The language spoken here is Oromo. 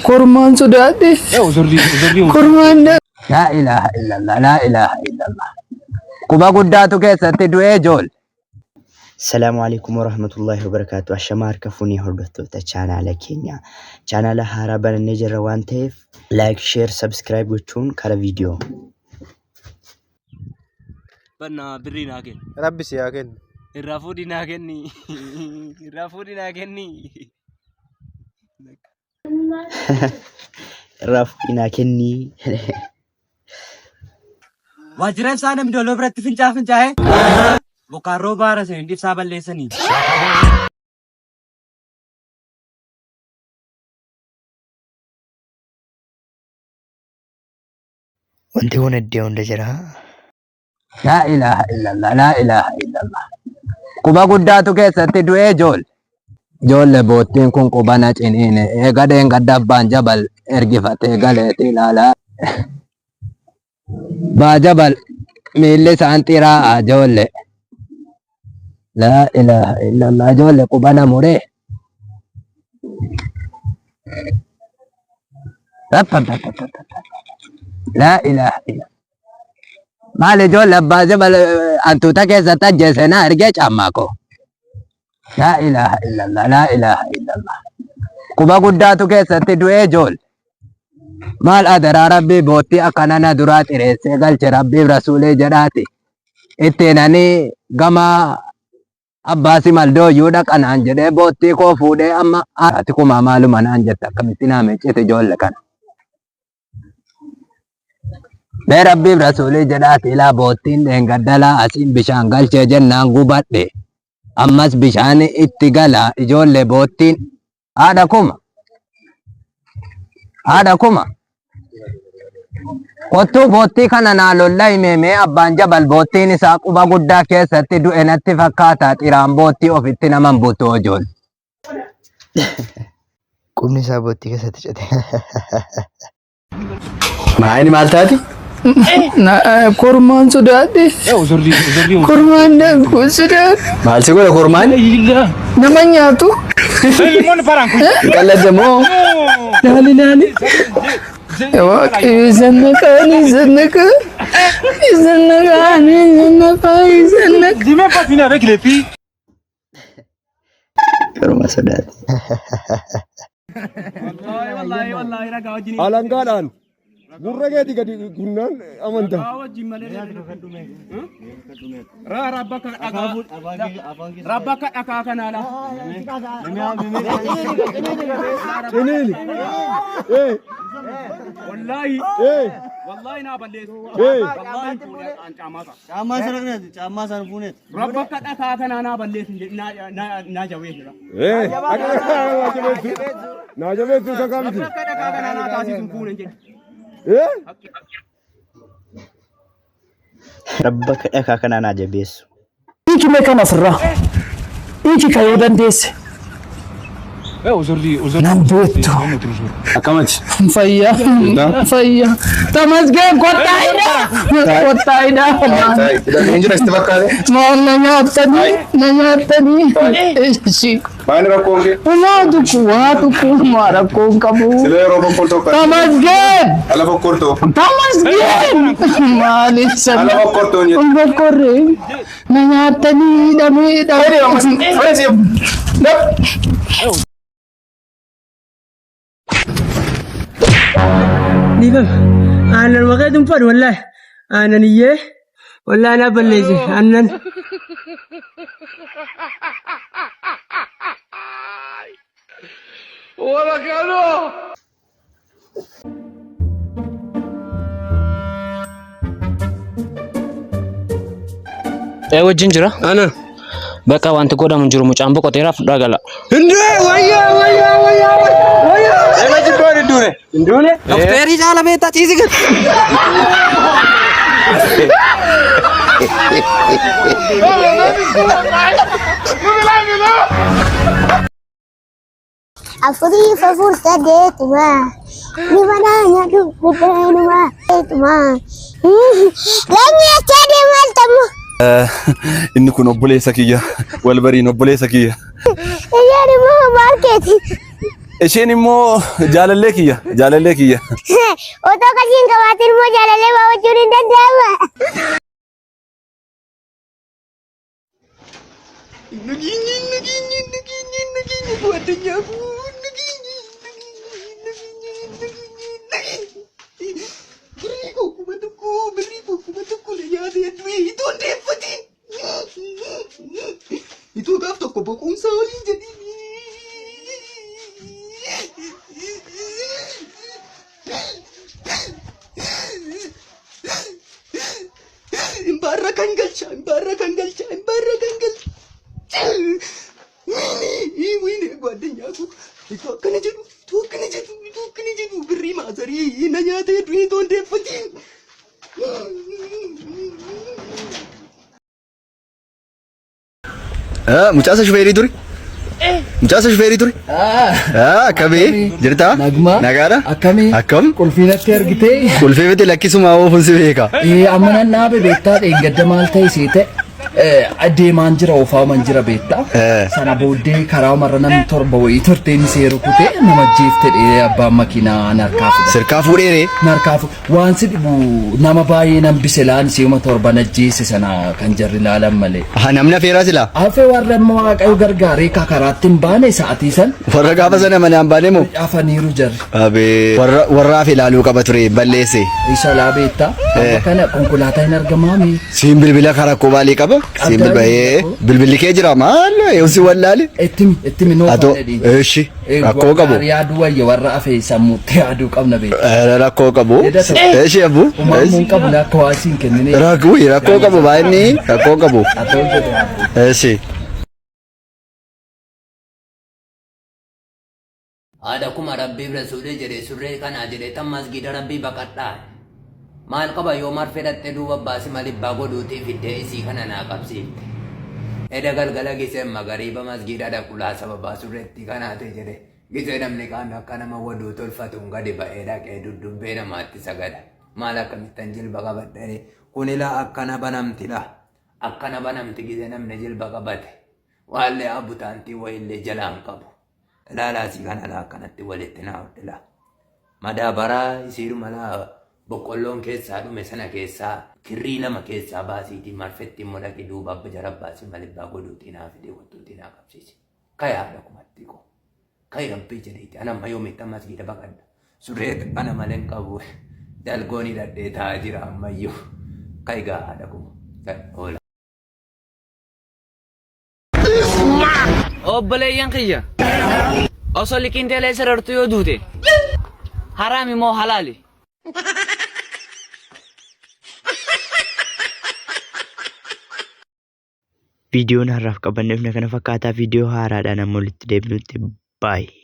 Kormaan sodaadhe. Kormaan Laa ilaaha illallah, laa ilaaha illallah. Quba guddaatu keessatti du'ee ijoole. Salaamu alaikum warahmatullahi wabarakatuh. Ashamaa harka fuunee hordoftoota chaanaala keenya. Chaanaala haaraa banannee jirra waan ta'eef like, share, subscribe gochuun kara viidiyoo. Bannaa birrii naa kenni. Rabbi si haa kennu. Irraa fuudhii naa kenni. Irraa fuudhii naa kenni. Irraa fuudhii naa kenni. Waajjira ibsaa namni doloo biratti fincaa'aa fincaa'ee bokkaan rooba haara saniin ibsaa balleessanii. Wanti kun iddoo hunda jira. Laa ilaaha illallah, laa ilaaha illallah. Quba guddaatu keessatti du'ee ijoole. Ijoolle boottiin kun quba na ciniine. Eega dheengadda abbaan jabal ergifatee galeeti ilaalaa. Baa jabal miilli isaan xiraa'a ijoolle. Laa ilaaha illallah ijoolle quba na muree. Laa ilaaha illallah. Maal ijoolle abbaa jabal hantuuta keessatti ajjeese na ergee caammaa koo. Laa ilaaha illallah, laa ilaaha illallah. Quba guddaatu keessatti du'ee ijoolle. Maal adaraa rabbii boottii akkana na duraa xireessee galche rabbiif rasuulee jedhaati. Ittiin ani gama abbaa simaldoo iyyuu dhaqa naan jedhee boottii koo fuudhee amma ati kumaa maaluma naan jette akkamitti naa miccite ijoolle kana. Mee rabbiif rasuulii jedhaati ilaa boottiin dheengaddalaa asiin bishaan galchee jennaan gubadhe. Ammas bishaan itti gala ijoollee boottiin haadha kuma. Haadha kuma. Kottuu boottii kana naa lolla himee mee abbaan jabal boottiin isaa quba guddaa keessatti du'e natti fakkaata xiraan boottii ofitti naman butu ijoollee. Qubni isaa boottii keessatti cite. Maayini maal taati? Kormaan sodaadhe. Kormaan daakuu sodaadhe. Maal si godha kormaan? Nama nyaatu. Qalladde moo? Laali laali. Waaqayyo zannaqaan zannaqaa zannaqaan zannaqaa zannaqaa. Korma sodaate. Alangaadhaan gurra keetii gadi gunnaan amanta. Rabba akka dhakaa kanaa la. Ciniini. Ee. Wallaahi. Ee. Wallaahi naa balleessu. Ee. Wallaahi fuudhee an caamaa ta'a. Caammaa sana fuuneeti. Caammaa sana fuuneeti. Rabba akka dhakaa kanaa naa balleessu naa jawee jira. Ee. Akka naa jabeessu. Naa jabeessu isa kaamiti. Rabba akka dhakaa kanaa naa taasisu fuune jedhe. Ee. Rabba akka dhakaa kanaa naa jabeessu. Hiiki mee kan ofirraa. Hiiki ka yoo dandeesse. Nan beektu. Akkamati? Fayyaa. Fayyaa. Tamasgeen kottaa hidhaa. Kottaa hidhaa. Hin jira sitti fakkaate? Maal na nyaattanii? Na nyaattanii? Ishi. Maali rakkoon kee? Waa tokko waa tokko maa rakkoo hin qabu. Sila yeroo bokkoltoo kan. Tamasgeen! Ala bokkoltoo. Tamasgeen! Maali sana? Ala bokkoltoo hin jettu. Hin bokkorre. Na nyaattanii hidhamee hidhamee. Dhiifama. Aannan maqaa dhuunfaan wallaahi. Aannan iyyee wallaahi naa balleesse aannan. Ee wajjin jira. Ana. Bakka wanti godhamu hin jiru mucaan boqoteera fudhaa gala. Hindee wayyaa wayyaa wayyaa wayyaa. Nama jibboon hin duune. Hin duune. Dokteerii caala beektaa ciisi gad. Afurii afur sadeetuma ni banaa nyaadhu buddeenuma. Leenyi jecha deemal. Inni kun obboleessa kiyya. Wal bariin obboleessa kiyya. Isheen immoo maal keeti? Isheen immoo jaalallee kiyya. Jaalallee kiyya. Otoo qarshii hin qabaatin immoo jaalallee baafachuun hin danda'ama. Itoo gaaf tokko boquunsaa waliin jedhii. Imbaarra kan galcha, imbaarra kan galcha, imbaarra kan galcha. Wiini, wiini ጓደኛ koo. Itoo akkana jedhu, itoo akkana jedhu, itoo akkana jedhu birrii maazarii na nyaatee du'ee itoo hin deeffatiin. Mucaasa shufeerii turi. Mucaasa shufeerii turi. Akkamii jirta? Naguma. Nagaadha? Akkamii? Akkam? Qulfii natti argitee? Qulfii miti lakkisumaa oofuun si beeka. Amma nan dhaabe beektaa dheengadda maal ta'e sii ta'e deemaan jira oofaaman jira beektaa. Sana booddee karaa marra namni torba wayii turte inni seeru kutee nama jeefte dhee abbaan makiinaa narkaa fudhate. Sirkaa fuudheeree? Narkaa fuudhe. Waan si dhibu nama baay'ee nan bise laan si'uma torba najjeesse sana kan jarri laalan malee. Aha namni afeeraa silaa? Hafee warra immoo waaqayyo gargaaree ka karaatti hin baane sa'atii san. Warra gaafa sana manaan baane moo? Hafaniiru jarri. Abee warra warraaf ilaaluu qaba ture balleesse. Isa laa beektaa. Amma kana konkolaataa hin argamaami. Siin bilbila karaa koo maalii qaba? Siin Qabdaa bilbila bilbilli kee jira maal yoo si wallaale? Ittimi ittimi noo Atoo faana dhiin. eshi rakkoo qabu. Yaaduu wayya warra hafe sammuutti yaaduu qabna beektaa. Rakkoo qabu. Jedha ta'u. Eshi abbu. Uumamuu hin qabu akka waa siin kennine. Rakkoo rakkoo qabu baay'inni rakkoo qabu. Atoo jedhu. Eshi. Haadha kuma rabbiif rasuulii jedhe surree kanaa jedhe tan masgiida rabbii baqadhaa. Maal qaba yoo marfee dhaqxee duuba baasi malibbaa godhuutii fiddee isii kana naa qabsiifte. Eda galgala giseen magariiba masgiida dhaqu laa sababaa surreettii kanaati jedhe. Gisee namni kaan akka nama waduu tolfatuun gadi ba'ee dhaqee duddubbee namaatti sagada. Maal akkamittan jilba qabadhe kunilaa akkana banamtidha. Akkana banamti gisee namni jilba qabate. Waallee abutaantii wayillee jalaan qabu. Ilaalaa isii kana laa akkanatti walitti naa hodhe laa. Madaabaraa isiidhuma laa boqqolloon keessaa dhume sana keessaa kirrii lama keessaa baasiitii marfetti immoo dhaqi duuba abba jara baasii malibbaa godhuutii naa fidee wattuutii naa qabsiisi. Kai haadha kumatti koo. Kai rabbii jedhiiti ana amma yoomitti amma masgiida baqadha. Surree ana malee hin qabu. Dalgoon hidhadhee taa'aa jira ammayyuu. Kai gaa haadha kuma. Kai oola. Obboleeyyan kiyya osoo liqiin teelee sarartu yoo duute haraami moo halaali? Viidiyoon har'aaf qabanne dhufne kana fakkaataa viidiyoo haaraadhaan amma walitti deebinutti baay'ee.